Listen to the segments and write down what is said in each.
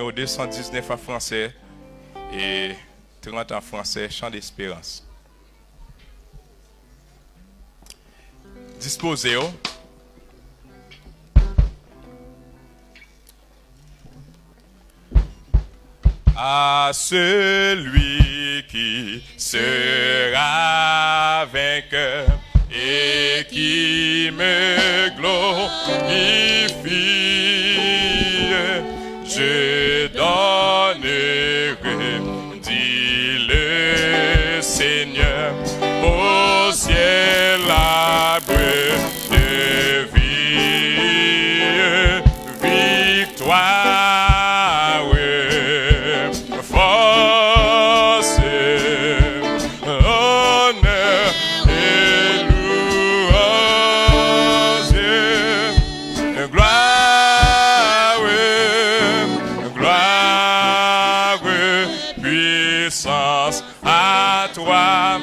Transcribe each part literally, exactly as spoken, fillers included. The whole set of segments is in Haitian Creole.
Nimewo de san diznèf an fransè e trant an fransè, Chant d'espérance. Dispoze w. À celui qui sera vainqueur et qui me glorifie, je donnerai, dit le Seigneur, au ciel arbre de vie, victoire, force, honneur et louange, gloire, gloire, puissance à toi.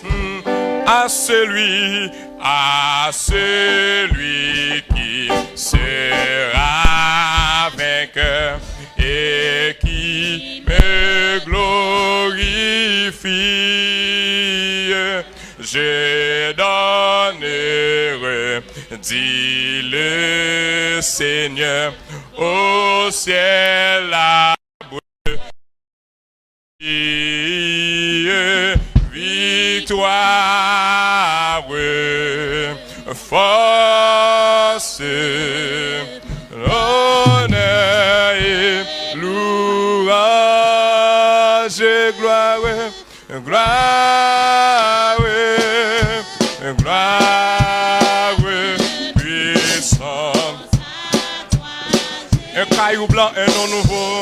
Hmm. À celui, à celui qui sera vainqueur et qui me glorifie, je donnerai, dit le Seigneur, au ciel arbre, victoire, force, honneur et louange, gloire, gloire, gloire, puissance. Un caillou blanc, un nom nouveau.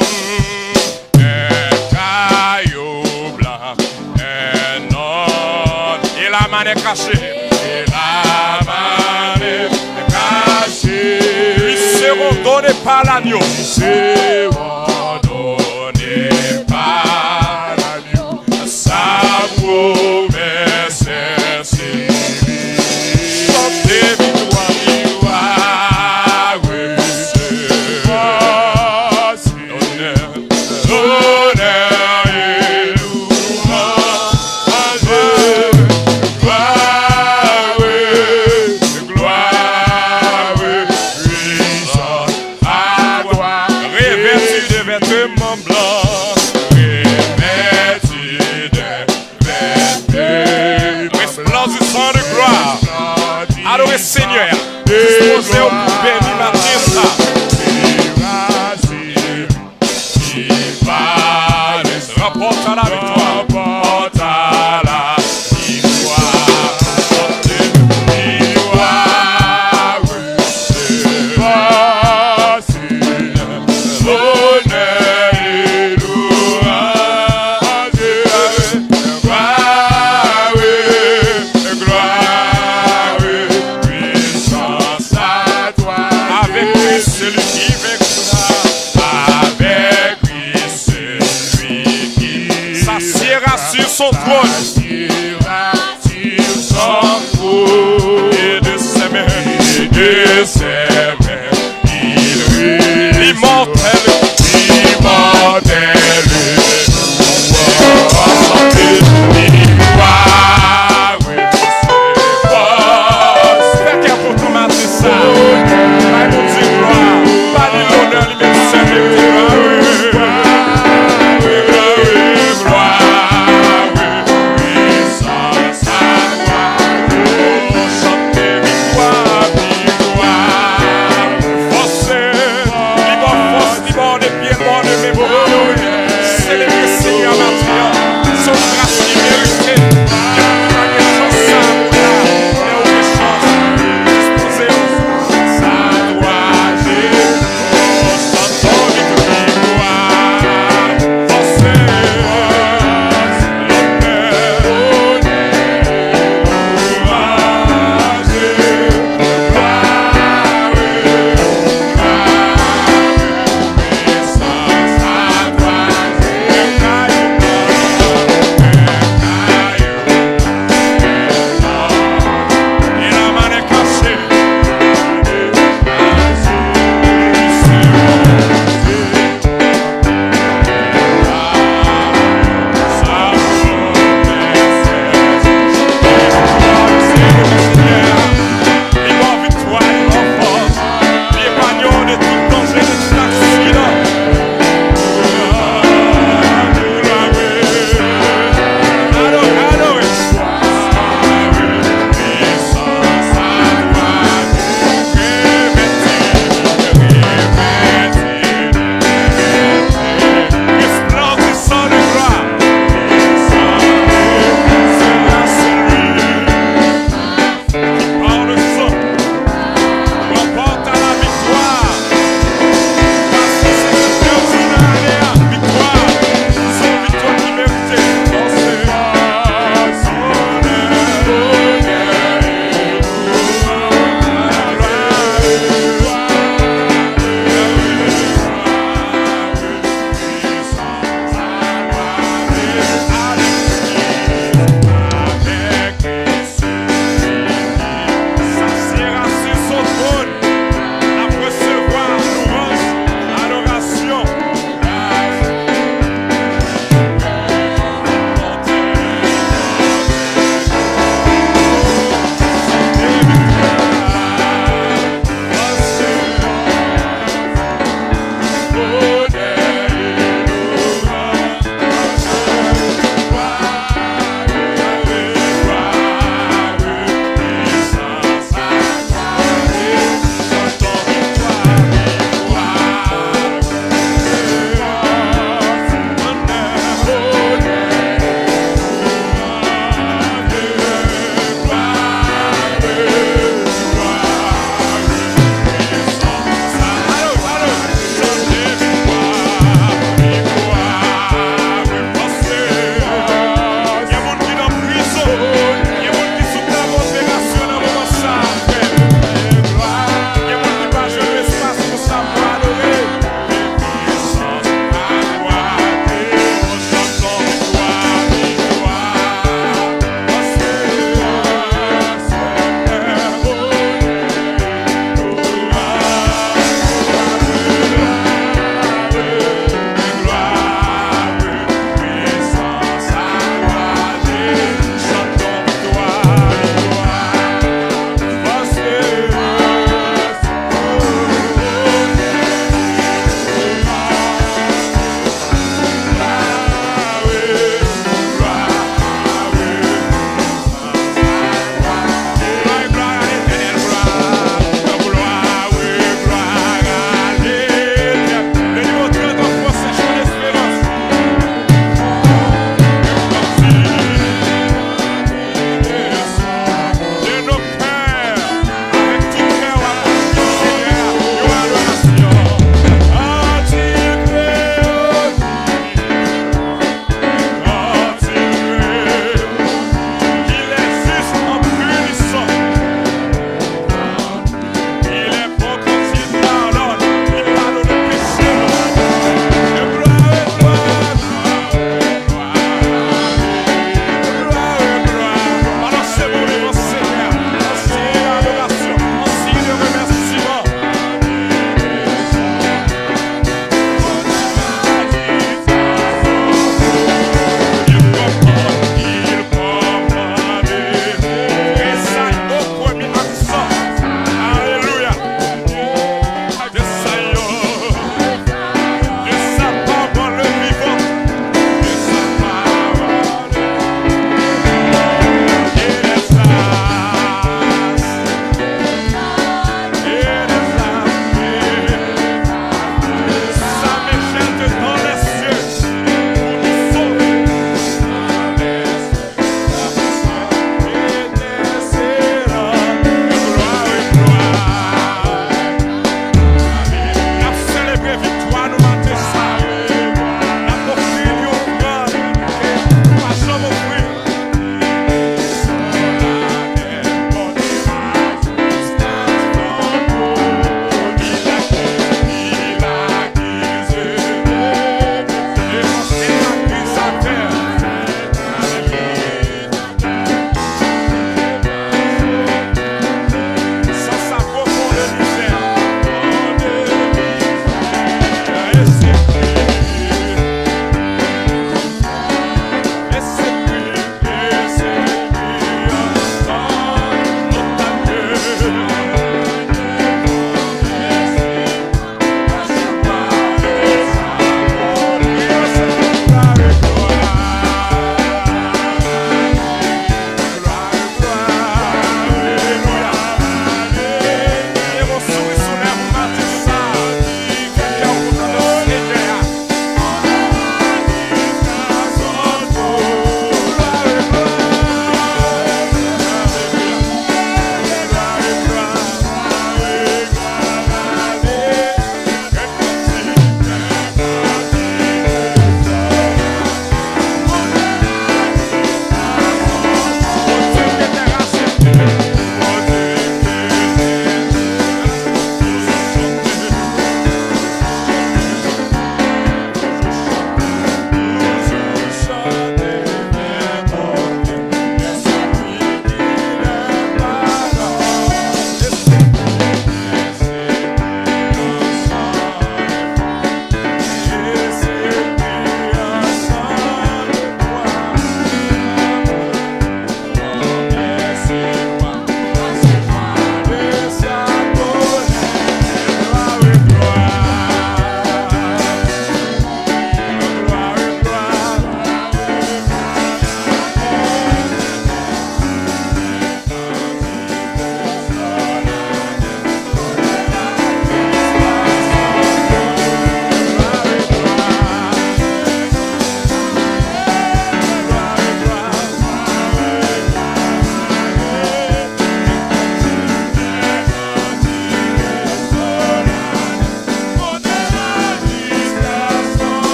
Un caillou blanc, un nom. Et la manne est cachée. Et la manne est cachée. Lui seront donnés par l'agneau. Lui seront donnés par l'agneau. Sa pwomès se li. Chante viktwa. Viktwa, onè, onè e louanj. Glwa, glwa, pwisans. Revêtu de vêtements blancs. Revêtu de vêtements. Resplendissant de gloire. Adore Senyè a. Dispoze w pou beni maten sa. Remporte la victoire. Remporte la victoire. Onè e lwanj, glwa, glwa, pwisans a twa. Avec Christ, celui qui vaincra. Avec Christ, celui qui s'assiera sur son trône. S'assiera sur son trône. Et de ses mains. Et de ses mains. L'immortel, l'immortel, fè kè pou tou maten sa. Bay Bondye glwa. Ba li lonè, li menm sèl merite glwa.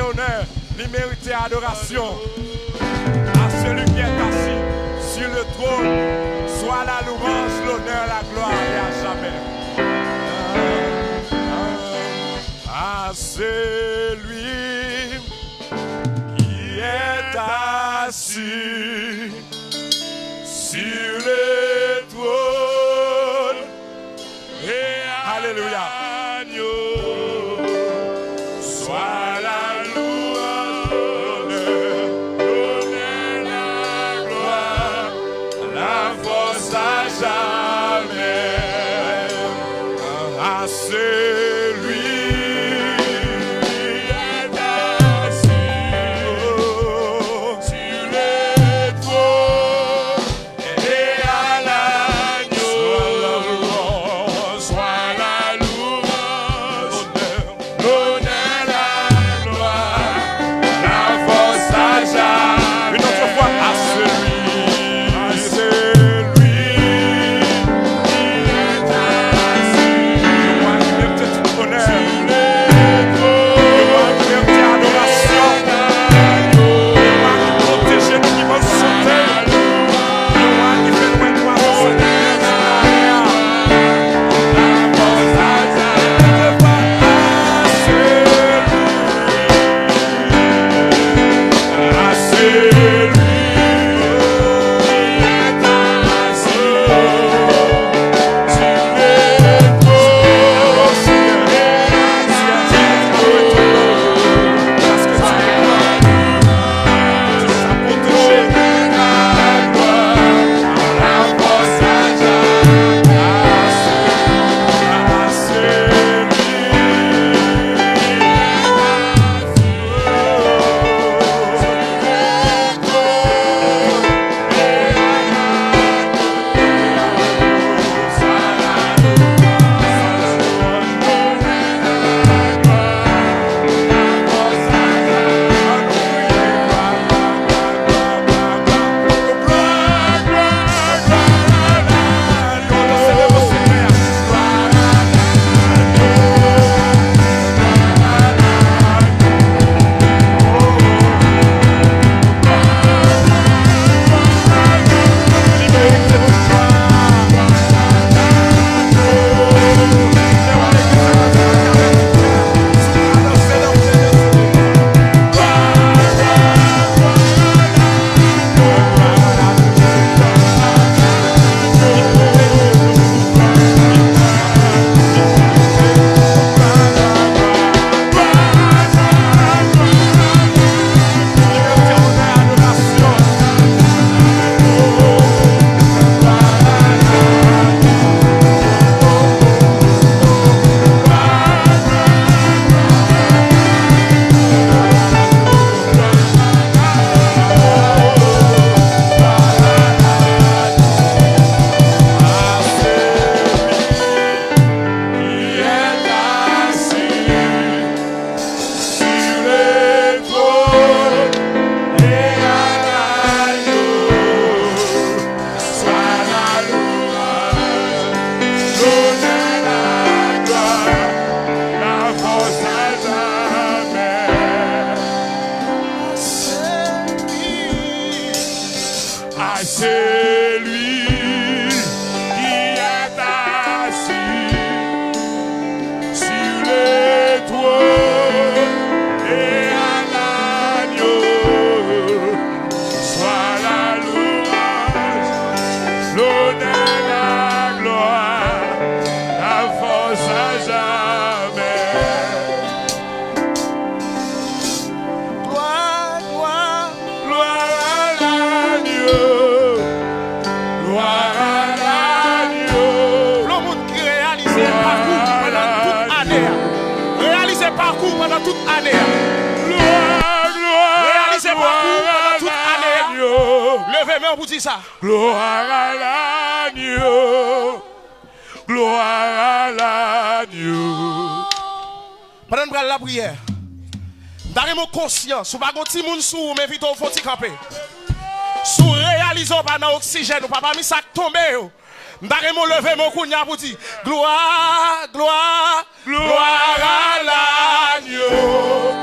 Honneur, li merite adoration. À celui qui est assis sur le trône, soit la louange, l'honneur, la gloire et à jamais. À celui qui est assis sur le trône. Alléluia. Soit la louange, l'honneur, la gloire, la force à jamais à celui qui est assis sur le trône. Et à l'agneau soit la louange, l'honneur, la gloire, la force à jamais. Une autre fois, à celui, à celui qui est assis. Honneur. Yo pa ki mérite adorasyon. Yo pa ki pwoteje nou, ki ban nou sante. Yo pa ki fè nou wè kwa sa Seyè a. Qui est assis sur le trône et à l'agneau soit la louange, l'honneur, la gloire, la force à jamais. À celui qui est assis sur le trône et à l'agneau soit la louange, l'honneur, la gloire, la force à jamais. Gloire, gloire, gloire à l'agneau. Gloire à l'agneau. Yon moun ki reyalize pakou pandan tout ane a. Reyalize pakou pandan tout ane a. Gloire, gloire, reyalize pakou pandan tout ane a. Leve men w pou di sa. Gloire à l'agneau. Gloire à l'agneau. Pandan n pral lapriyè, m ta renmen w konsyan, si w pa gen yon timoun sou ou, m envite w fè yon ti kanpe. Si w reyalize w pa nan oksijèn, ou pa pami sa k tonbe yo, m ta renmen w leve men w kounye a pou di, glwa, glwa, gloire à l'agneau.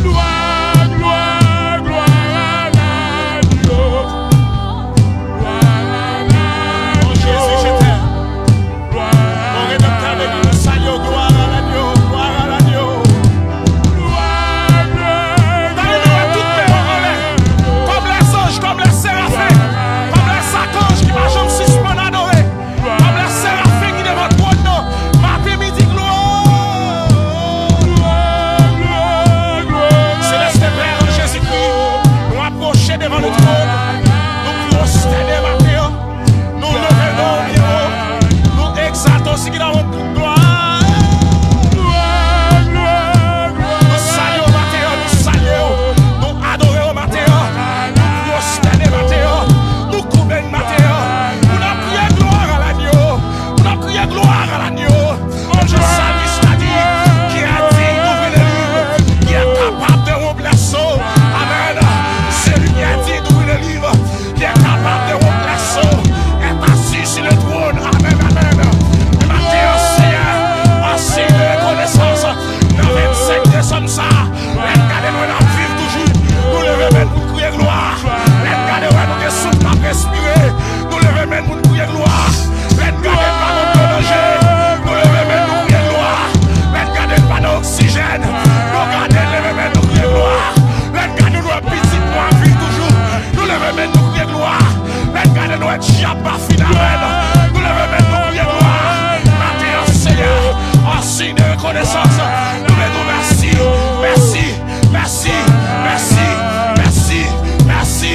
Glwa, glwa, glwa a Lagno. Glwa a Lagno. Oh Jezi, je t'aime. Glwa a Lagno. Mon Redanmtè beni, nou salye w. Glwa a Lagno. Glwa a Lagno. Tande nou wè tout men yo anlè. Kòm lèzanj, kòm lèserafen, kòm lèzakanj ki pa janm sispann adore. Kòm lèserafen ki devan twòn nan, maten, midi, glwa. Selès Pè an Jezikri, nou apwoche devan le twòn, nou pwostène maten an, nou leve non w byen wo, nou egzalte w, si ki nan glwa. Nou salye w maten an, nou salye w, nou adore w maten an, nou pwostène maten an, nou koube n maten an, pou n ap kriye gloire à l'agneau, pou n ap kriye gloire à l'agneau. Comme le psalmiste l'a dit, qui est digne d'ouvrir le livre, qui est capable de rompre les sceaux. Amen. Celui qui est digne d'ouvrir le livre, qui est capable de rompre les sceaux, est assis sur le trône. Amen, amen. E maten an, Seyè, an siy de rekonesans, nan vennsenk desanm sa, lè n gade nou wè n ap viv toujou, nou leve men n pou n kriye glwa. Lè n gade wè nou gen souf n ap respire, nou leve men n pou n kriye glwa. Lè n gade n pa gonn danje, nou leve men n nou kriye glwa. Lè n gade n pa nan oksijèn, nou gade n leve men n nou kriye glwa. Lè n gade nou wè pitit nou ap viv toujou, nou leve men n nou kriye glwa. Lè n gade nou wè dyab pa fin avè n, nou leve men n nou kriye glwa. Maten an, Seyè, an siy de rekonesans, nou vle di w mèsi, mèsi, mèsi, mèsi, mèsi, mèsi,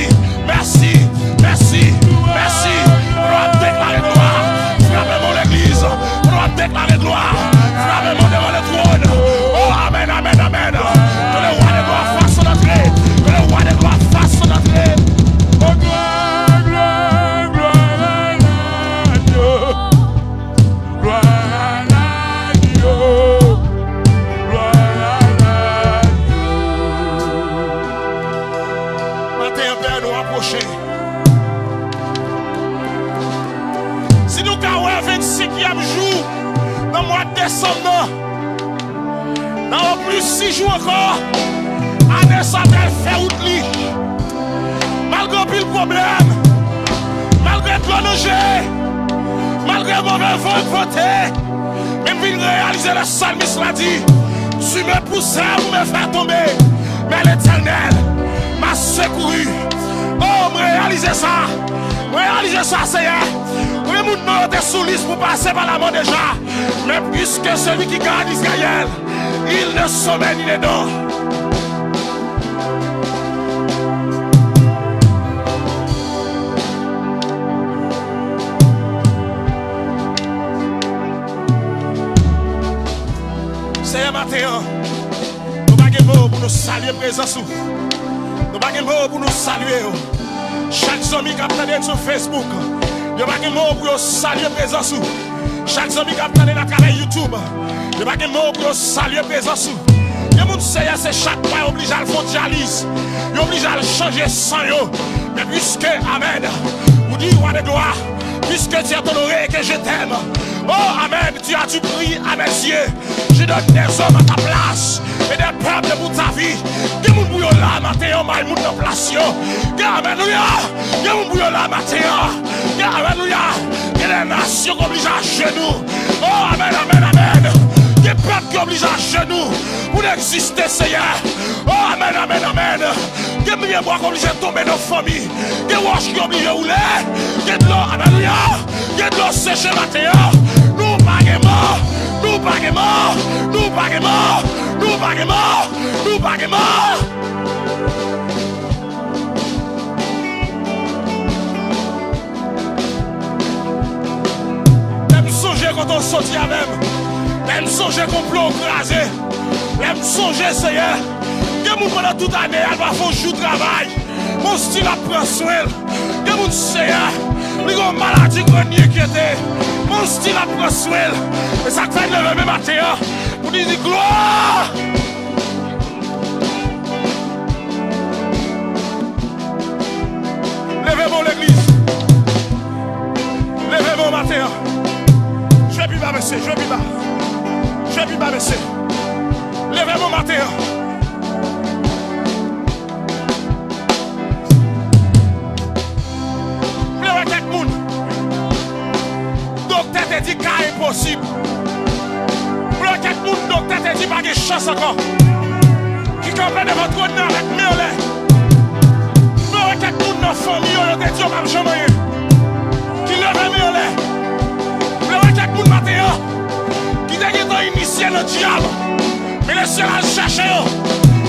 mèsi, mèsi, mèsi. Pou nou ap deklare glwa. Frape men w legliz. Pou nou ap deklare glwa. Frape men w devan le twòn. Oh, amen, amen, amen. Que le roi des gloires fasse son entrée. Que le roi des gloires fasse son entrée. Oh, gloire, gloire, gloire à l'agneau. Gloire à l'agneau. Gloire à l'agneau. Maten an, Pè, nou apwoche. Si nou ka wè vennsenkyèm jou nan mwa desanm nan, nan plis sis jou ankò, ane sa pral fè wout li. Malgre anpil pwoblèm, malgre dlo nan je, malgre move van k vante, men m vin reyalize le psalmiste l'a dit, tu me poussais, vous me faites tomber, mais l'Éternel m'a secouru. Oh, m reyalize sa. M reyalize sa, Seyè. Premye moun non yo te sou lis pou pase pa lamò deja. Men puiske celui qui garde Israël, il ne sommeille ni ne dort. Seyè, maten an, nou pa gen mo pou nou salye prezans ou. Nou pa gen mo pou nou salye w. Chak zanmi k ap tande n sou Facebook, yo pa gen mo pou yo salye prezans ou. Chak zanmi k ap tande n atravè YouTube, yo pa gen mo pou yo salye prezans ou. Gen moun, Seyè, se chak mwa yo oblije al fè dyaliz, yo oblije al chanje san yo. Men piske, amèn, ou di, Roi de gloire, puisque tu es honoré et que je t'aime. Oh, amèn, tu as du prix à mes yeux. Je donne des hommes à ta place et des peuples pour ta vie. Gen moun pou yo la maten an, bay moun nan plas yo. Gen, alelouya. Gen moun pou yo la maten an. Gen, alelouya. Gen de nasyon ki oblije ajenou. Oh, amèn, amèn, amèn. Gen pèp ki oblije ajenou pou n egziste, Seyè. Oh, amèn, amèn, amèn. Gen pye bwa k oblije tonbe nan fanmi. Gen wòch ki oblije woule. Gen dlo, alelouya. Gen dlo seche maten an. Nou pa gen mò. Nou pa gen mò. Nou pa gen mò. Nou pa gen mò. Nou pa gen mò. Lè m sonje kote w soti avè m. Lè m sonje konplo w kraze. Lè m sonje, Seyè, gen moun pandan tout ane a, l pa fè yon jou travay. Gon stil ap pran swen l. Gen moun, Seyè, li gon maladi k rann li enkyete. Gon stil ap pran swen l. E sa k fè n leve men maten an pou n di glwa. Leve men w, legliz. Leve men w maten an. Jwe pi ba, mesye. Jwe pi ba. Jwe pi ba, mesye. Chans ankò. Ki kanpe devan twòn nan avèk men anlè. Mwen wè kèk moun nan fanmi yo, yo te di yo p ap janm anyen. Ki leve men anlè. Mwen wè kèk moun maten an ki te gentan inisye nan dyab. Men Lesyèl al chèche yo.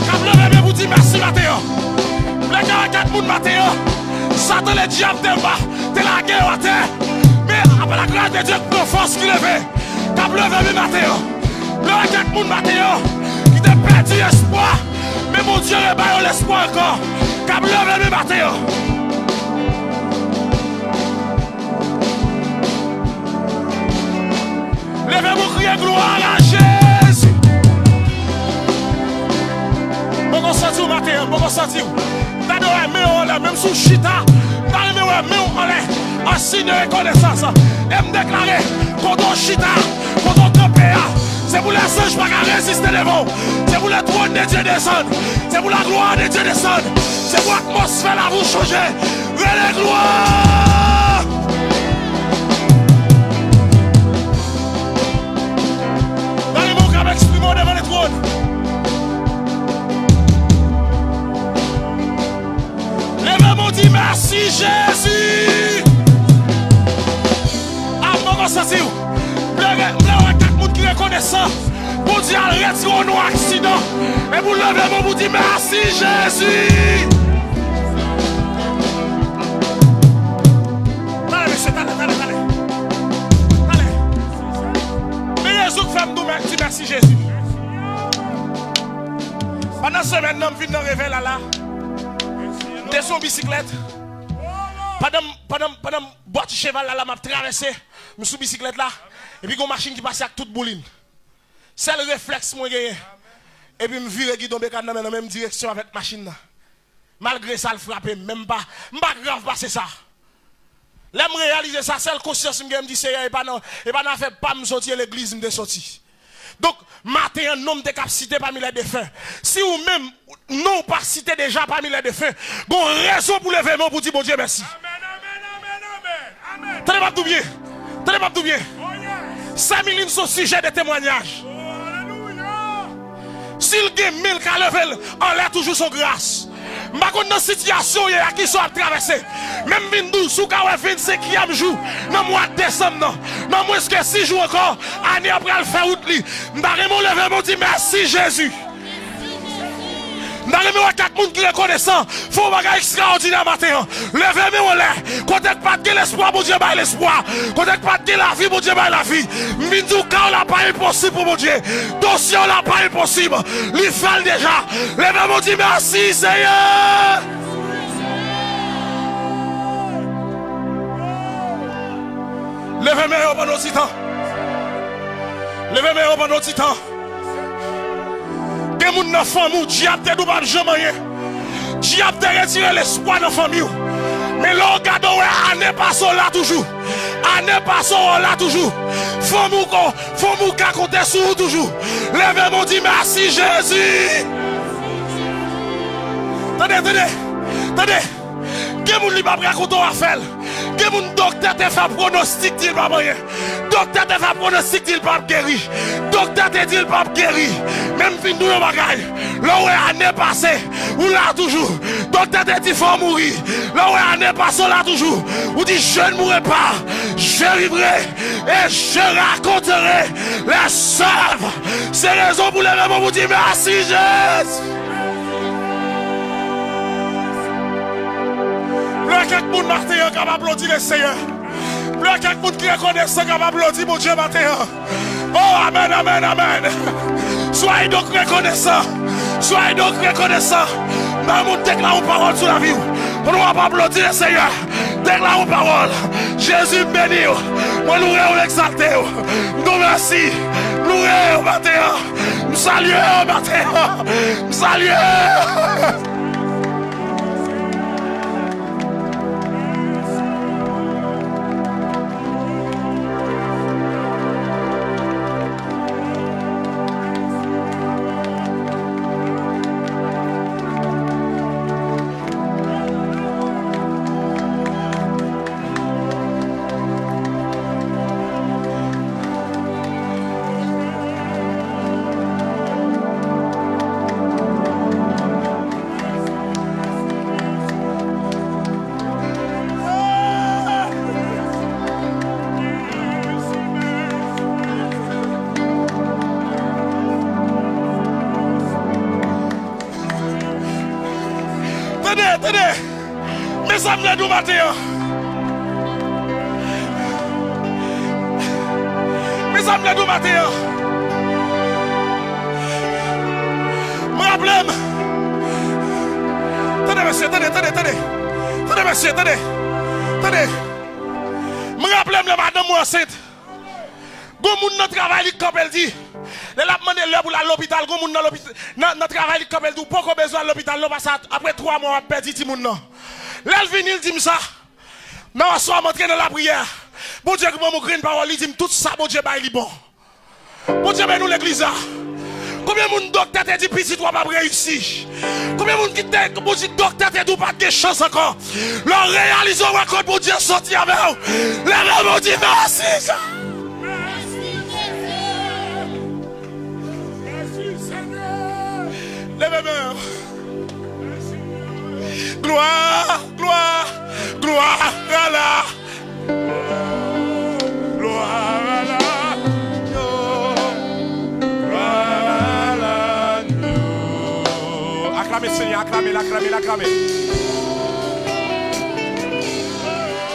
K ap leve men pou di mèsi maten an. Mwen ka wè kèk moun maten an. Satan ledyab te ba, te lage yo atè. Men apa la gras de Dye k pran fòs ki leve. K ap leve men maten an. Mwen wè kèk moun maten an ki te pèdi espwa, men Bondye rebay yo lespwa ankò. K ap leve men maten an. Leve men w kriye glwa a Jezi. Poko santi w maten an, poko santi w. M ta dwe wè men w anlè, menm si w chita, m ta renmen wè men w anlè. An siy de rekonesans. E m deklare, kote w chita, kote w kanpe a, se pou lèzanj pa ka reziste devan w. Se pou le twòn de Dye desann. Se pou la glwa de Dye desann. Se pou atmosfè lavi w chanje. Rele glwa! Gade moun k ap eksprime w devan le twòn. Leve men w di mèsi Jezi. A, m poko santi w. M leve, m leve wè kèk moun ki rekonesan. Bondye al retire w nan aksidan. Epi w leve men w pou di mèsi Jezi. Talè mesye, talè, talè, talè. Talè. Men rezon k fè m di mèsi Jezi. Pandan semèn nan, m vin nan revèy la la. M te sou yon bisiklèt. Pandan, pandan, pandan m bòti cheval la la, m ap travèse, m sou bisiklèt la. Epi gon machin ki pase ak tout boulin. Sèl reflèks mwen genyen, epi m vire gidon bekàn nan men nan menm direksyon avèk machin nan. Malgre sa, l frape m, men m pa, m pa grav pase sa. Lè m reyalize sa, sèl konsyans m gen, m di, Seyè, e pa nan, e pa nan afè pa m soti e legliz m te soti. Donk, maten an, non m te kab site pami lè defen. Si ou menm, non w pa site deja pami lè defen, gon rezon pou leve men w pou di Bondye mèsi. Amèn, amèn, amèn, amèn, amèn. Tande m ap di w byen. Tande m ap di w byen. Oh, yes. Sè Miline se yon sijè de temwanyaj. Oh, alelouya. Si l gen men l ka leve l anlè toujou, se yon gras. M pa konn nan sitiyasyon w ye a, kisa w ap travèse. Men m vin di w, si w ka wè vennsenkyèm jou nan mwa desanm nan, nan mwens ke sis jou ankò, ane a pral fè wout li. M ta renmen w leve men w di mèsi Jezi. M ta renmen wè kèk moun ki rekonesan. Fè yon bagay ekstraòdinè maten an. Leve men w anlè. Kote k pa t gen lespwa, Bondye bay lespwa. Kote k pa t gen lavi, Bondye bay lavi. M vin di w, ka w la pa enposib pou Bondye. Dosye w la pa enposib. Li fè l deja. Leve men w di mèsi, Seyè. Leve men yo pandan w ti tan. Leve men yo pandan w ti tan. Gen moun nan fanmi w, dyab te di w p ap janm anyen. Dyab te retire lespwa nan fanmi w. Men lè w gade, w wè ane pase w la toujou. Ane pase w la toujou. Fanmi w ko, fanmi w ka konte sou ou toujou. Leve men w di mèsi Jezi. Tande, tande, tande. Gen moun li p ap rakonte w afè l. Gen moun doktè te fè pwonostik di l p ap anyen. Doktè te fè pwonostik di l p ap geri. Doktè te di l p ap geri. Men m fin di w yon bagay. Lè w wè ane pase, ou la toujou. Doktè te di fò w mouri. Lè w wè ane pase, w la toujou. Ou di je ne mourrai pas, je vivrai et je raconterai les œuvres. Se rezon pou leve men w pou di mèsi Jezi. Lè kèk moun maten an k ap aplodi Leseyè. Lè kèk moun ki rekonesan k ap aplodi Bondye maten an. Oh, amèn, amèn, amèn. Soyez donc reconnaissant. Soyez donc reconnaissant. Nan moun deklare yon pawòl sou lavi w. Pandan w ap aplodi Leseyè, deklare yon pawòl. Jezi, m beni w. Mwen loure w, m egzalte w. M di w mèsi. M loure w maten an. M salye w maten an. M salye w. Tande! Men sa m vle di w maten an. Men sa m vle di w maten an. M raple m. Tande, mesye, tande, tande, tande. Tande, mesye, tande. Tande. M raple m lè madanm mwen ansent. Gon moun nan travay li k kanpe l di, lè l ap mande lè pou l al lopital, gon moun nan lopital, nan, nan travay li k kanpe l di, ou poko bezwen al lopital non, paske apre twa mwa w ap pèdi timoun nan. Lè l vini, l di m sa. Nan aswè a, m antre nan lapriyè. Bondye ki ban m yon grenn pawòl, li di m tout sa Bondye bay li bon. Bondye beni w legliz la. Konbyen moun doktè te di pitit w ap reyisi? Konbyen moun ki te, Bondye, doktè te di w pa t gen chans ankò? Lè w reyalize w wè kot Bondye soti avè w, leve men w di mèsi. Leve men w. Glwa, glwa, glwa a la. Gloire à l'agneau, gloire à l'agneau. Aklame Senyè, aklame l, aklame l, aklame l.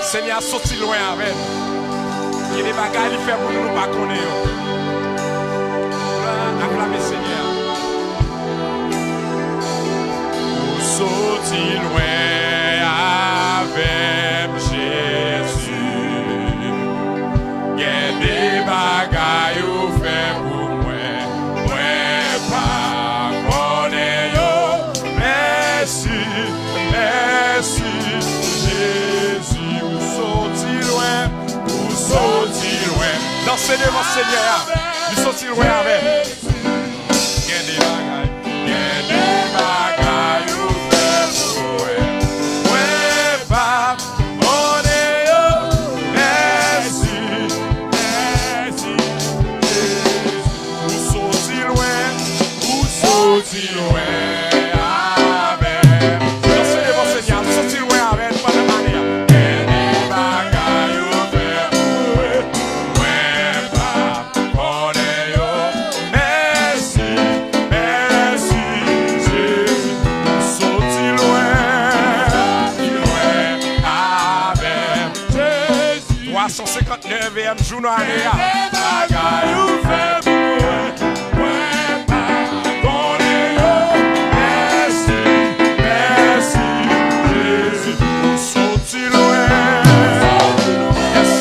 Senyè a soti lwen avè n. Gen de bagay li fè pou nou, nou pa konnen yo. Aklame Senyè a. Ou soti lwen avè m, Jezi. Gen de bagay ou fè pou mwen, mwen pa konnen yo. Mèsi, mèsi, Jezi, ou soti lwen, ou soti lwen. Danse devan Senyè a, li soti lwen avè m. Gen de bagay, gen de bagay ou fè pou mwen. Mwen pa konnen yo. Mèsi, mèsi, Jezi. Ou soti lwen, ou soti lwen avè m. Danse devan Senyè a, ou soti lwen avè n pandan ane a. Gen de bagay ou fè pou mwen. Mwen pa konnen yo. Mèsi, mèsi, Jezi. Ou soti lwen, soti lwen avè m, Jezi. Twa san senkant-nèf e m jou nan ane a. Gen de bagay ou fè pou mwen. Mwen pa konnen yo. Mèsi, mèsi, Jezi. Ou soti lwen. Yes.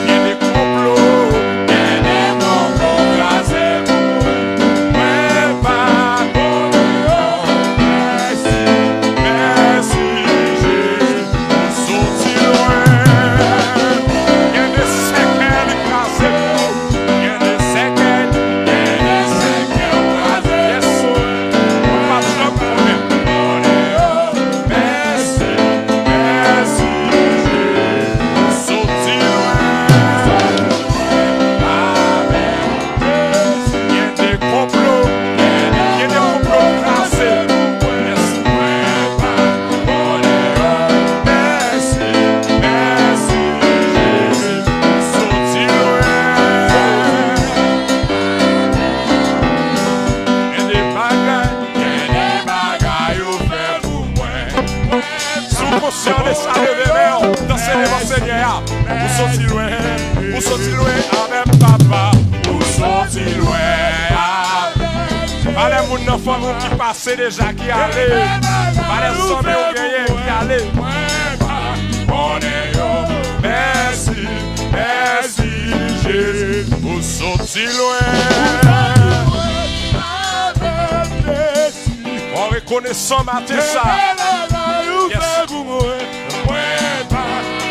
Gen de konplo, gen de konplo kraze pou mwen. Mwen pa konnen yo. Mèsi, mèsi, Jezi. Ou soti lwen. Gen de sèkèy li kraze pou ou. Gen de sèkèy, gen de sèkèy ou kraze. Yes. Ou p ap janm konnen. Mèsi, mèsi, Jezi. Ou soti lwen. Amèn. Gen de konplo, gen de konplo kraze. Mèsi, mèsi, Jezi, soti lwen. Gen de bagay, gen de bagay ou fè pou mwen. Si w konsyan de sa, leve men w, danse devan Senyè a. Ou soti lwen, ou soti lwen avè m, papa. Ou soti lwen avè m. Valè moun nan fanmi w ki pase deja, ki ale. Valè zanmi w genyen ki ale. Mwen pa konnen yo. Mèsi, mèsi, Jezi. Ou soti lwen. Mwen rekonesan maten sa. Yes. Mwen pa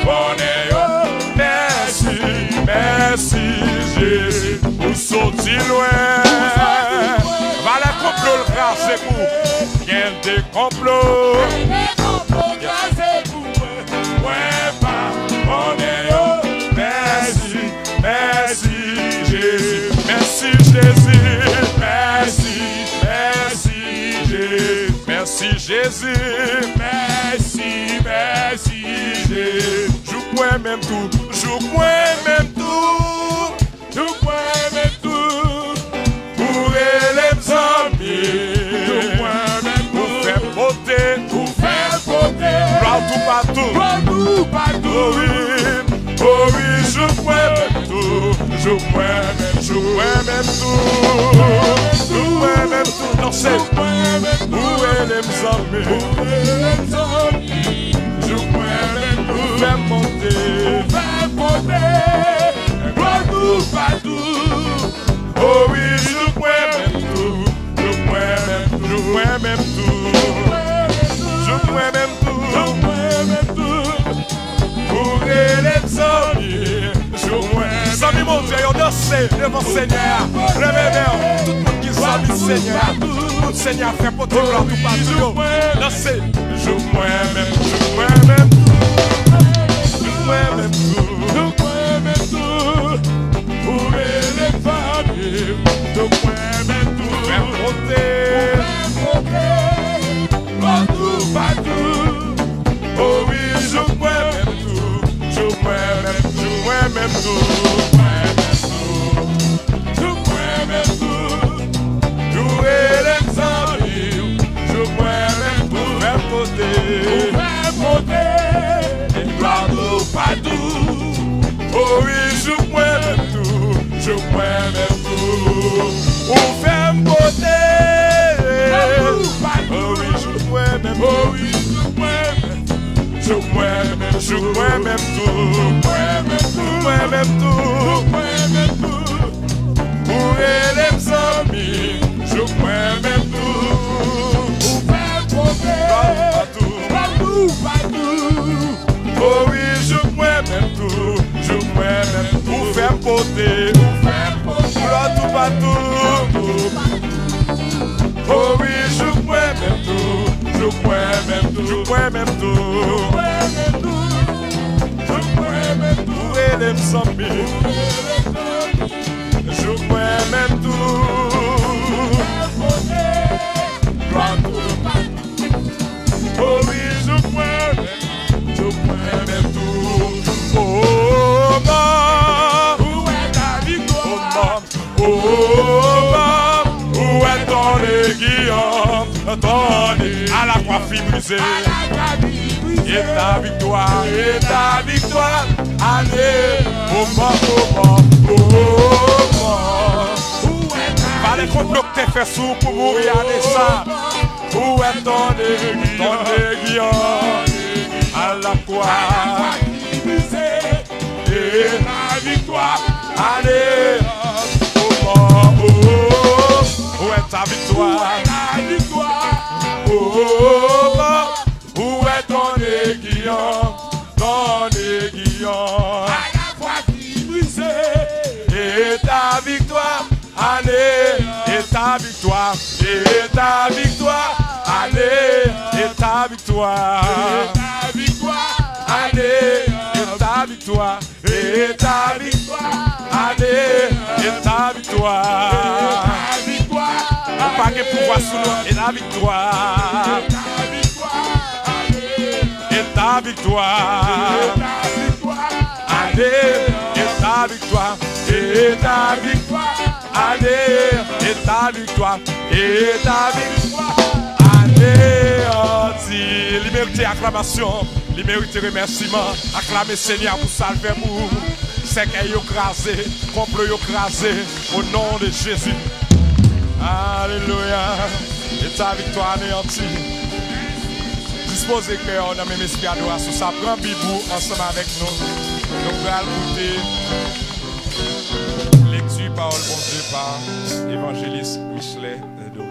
konnen yo. Mèsi, mèsi, Jezi. Ou soti lwen. Valè konplo l kraze pou ou. Gen de konplo. Mwen pa konnen yo. Mèsi, mèsi, Jezi. Mèsi, Jezi. Mèsi, mèsi, Jezi. Mèsi, Jezi. Mèsi, mèsi, Jezi. Jouk mwen menm tou. Jouk mwen menm tou. Jouk mwen menm tou. Ou rele m zanmi. Jouk mwen menm tou. Ou tou. Glwa nou pa tou. O wi, o wi, jouk mwen menm tou. Jouk mwen menm, jouk mwen menm tou. Jouk mwen menm tou. Danse. Ou rele m zanmi. Ou rele m zanmi. Jouk mwen menm tou. Ou fè m monte. Ou fè m monte. Glwa nou pa tou. O wi, jouk mwen menm tou. Jouk mwen menm tou. Jouk mwen menm tou. Jouk mwen menm tou. Ou rele m zanmi. Jouk mwen. Zanmi Bondye yo, danse devan Senyè a. Leve men w. Tout moun ki zanmi Senyè a, tout moun Senyè a fè pote glwa toupatou yo. Danse. Jouk mwen menm, jouk mwen menm tou. Jouk mwen menm tou. Jouk mwen menm tou. Ou rele fanmi, jouk mwen menm tou. Fè m monte. Ou fè m monte. Patou, patou. O wi, jouk mwen menm tou. Jouk mwen menm, jouk mwen menm tou. Jouk mwen menm tou. Jouk mwen menm tou. Ou rele m zanmi. Jouk mwen menm tou. Fè m monte. Ou fè m monte. Glwa nou patou. O wi, jouk mwen menm tou. Jouk mwen menm tou. Ou fè m pote. O wi, jouk mwen menm tou. O wi, jouk mwen menm. Jouk mwen menm, jouk mwen menm tou. Jouk mwen menm tou. Jouk mwen menm tou. Jouk mwen menm tou. Ou rele m zanmi. Jouk mwen menm tou. Ou fè m pote. Patou, patou. O wi, jouk mwen menm tou, jouk mwen menm tou. Ou fè m pote, ou fè m pote. Glwa toupatou. O wi, jouk mwen menm tou, jouk mwen menm tou, jouk mwen menm tou. Jouk mwen menm tou, jouk mwen menm tou. Ou rele m zanmi. Jouk mwen menm tou. Glwa toupatou. O wi, jouk mwen menm, jouk mwen menm tou. O, mò. Ou wè ta viktwa. O, mò. O, mò. Ou wè tonnè Giyòm, tonnè. A la kwa fi brize. A la kwa fi brize. E ta viktwa, e ta viktwa. Ale. O, mò, o, mò. O, mò. Ou wè ta. Pale kont nou. Te fè sou pou mouri ane sa. Ou wè tonnè Giyòm, tonnè Giyòm, a la kwa. E la viktwa, ale, o mò, o, ou wè ta viktwa. Ou wè ta viktwa. O, o, o, o, ou wè tonnè Giyòm, tonnè Giyòm. A la kwa ki brize. E ta viktwa. Ane, e ta viktwa, e ta viktwa, ane, e ta viktwa. Ane, e ta viktwa, e ta viktwa, ane, e ta viktwa. Ou pa gen pouvwa sou nou, e ta viktwa. E ta viktwa. Ane, e ta viktwa. E ta viktwa. Ane, e ta viktwa. E ta viktwa. Ane, an ti. Li merite aklamasyon. Li merite remèsiman. Aklame Senyè a pou sa l fè pou ou. Sèkèy yo kraze. Konplo yo kraze. O non de Jezi. Alelouya. E ta viktwa aneyanti. Dispoze kè w nan menm espri adorasyon sa. Pran Bib ou ansanm avèk nou. Nou pral koute lekti pawòl Bondye pa evanjelis Michelet Doris.